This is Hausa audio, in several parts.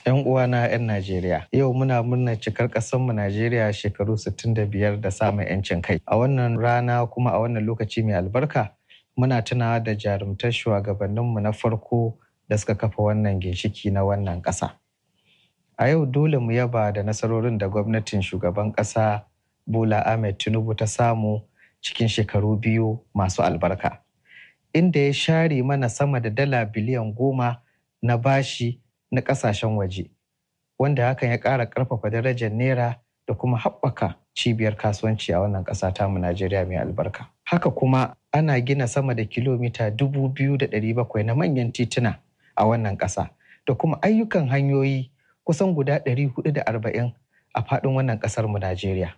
'Yan uwana 'yan Najeriya, yau muna murnar cikar ƙasarmu Najeriya shekaru 65 da samun 'yancin kai. A wannan rana kuma a wannan lokaci mai albarka, muna tunawa da jarumtar shugabanninmu na farko da suka kafa wannan ginshiki na wannan ƙasa. A yau dole mu yaba da nasarorin da gwamnatin shugaban ƙasa Bola Ahmed Tinubu ta samu cikin shekaru 2 masu albarka, inda ya share mana sama da dala biliyan 10 na bashi na ƙasashen waje, wanda hakan ya ƙara ƙarfafa darajar naira da kuma haɓaka cibiyar kasuwanci a wannan ƙasa tamu Najeriya mai albarka. Haka kuma ana gina sama da kilomita 2,700 na manyan tituna a wannan ƙasa da kuma ayyukan hanyoyi kusan guda 440 a faɗin wannan ƙasar mu Najeriya.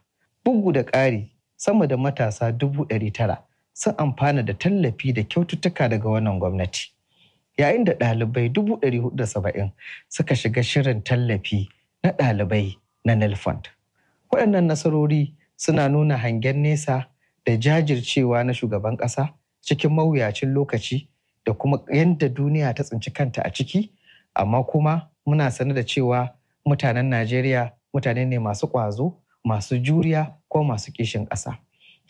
Bugu da ƙari, sama da matasa 900,000 sun amfana da tallafi da kyaututtuka daga wannan gwamnati. Yayin da ɗalibai 470,000 suka shiga shirin tallafi na ɗalibai na Nelfund. Waɗannan nasarori suna nuna hangen nesa da jajircewa na shugaban ƙasa cikin mawuyacin lokaci da kuma yadda duniya ta tsinci kanta a ciki, amma kuma muna sane da cewa mutanen Najeriya mutane ne masu ƙwazo, masu juriya ko masu kishin ƙasa.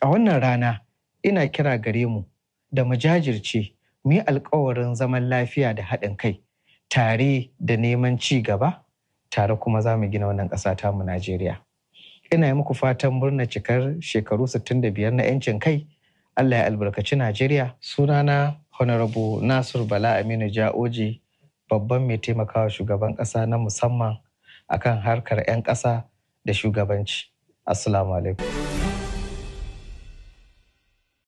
A wannan rana ina kira gare mu da mu jajirce, mu yi alkawarin zaman lafiya da haɗin kai tare da neman ci gaba, tare kuma za mu gina wannan ƙasa tamu Najeriya. Ina yi muku fatan murnar cikar shekaru 65 na 'yancin kai. Allah ya albarkaci Najeriya. Sunana Honorable Nasir Bala Aminu Ja'oji, babban mai taimakawa shugaban ƙasa na musamman akan harkar 'yan ƙasa da shugabanci. Assalamu alaikum.